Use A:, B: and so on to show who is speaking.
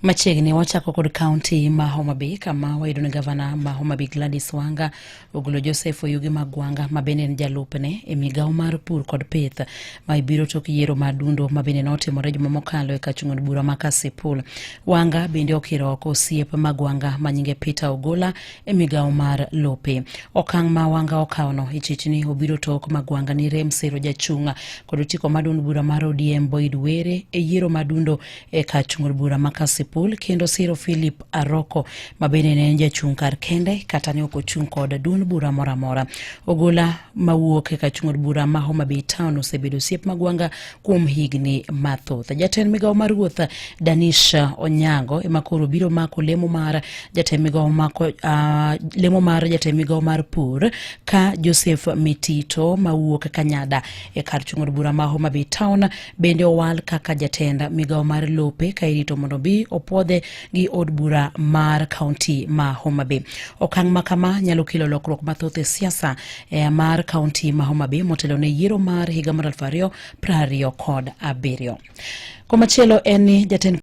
A: Machiegni wachako kod kaunti ma Homa Bay kama wayudo ni gavana ma Homa Bay Gladys Wanga ogolo Joseph Oyugi Magwanga ma bende en jalupne e migawo mar pur kod pith ma ibiro tok yiero mar dundo ma bende notimore juma mokalo e kar chung' od bura ma Kasipul. Wanga bende okiro oko osiep Magwanga ma nyinge Peter Ogola e migawo mar lope. Okang' ma Wanga okawono ichich ni obiro tok Magwanga ni rem siro jachung' kod otiko mar duond bura mar ODM Boyd Were e yiero mar dundo e kar chung' od bura ma Kasipul kendo siro Philip Aroko ma bende ne en jachung' kar kende kata ne ok ochung' kod duond bura moro amora. Ogola mawuok e kar chung' od bura ma Homa Bay Town osebedo osiep Magwanga kuom higni mathoth. Jatend migawo mar wuoth Danish Onyango ema koro biro mako lemo mar jatend migawo mako lemo mar jatend migawo mar pur ka Joseph Mitito mawuok Kanyada e kar chung' od bura ma Homa Bay Town bende owal kaka jatend migawo mar lope ka irito mondo bi opuodhe gi od bura mar kaunti ma Homa Bay. Okang' ma kama nyalo kelo lokruok mathoth e siasa mar kaunti ma Homa Bay motelo ne yiero mar higa mar 2027. Komachielo en ni jatend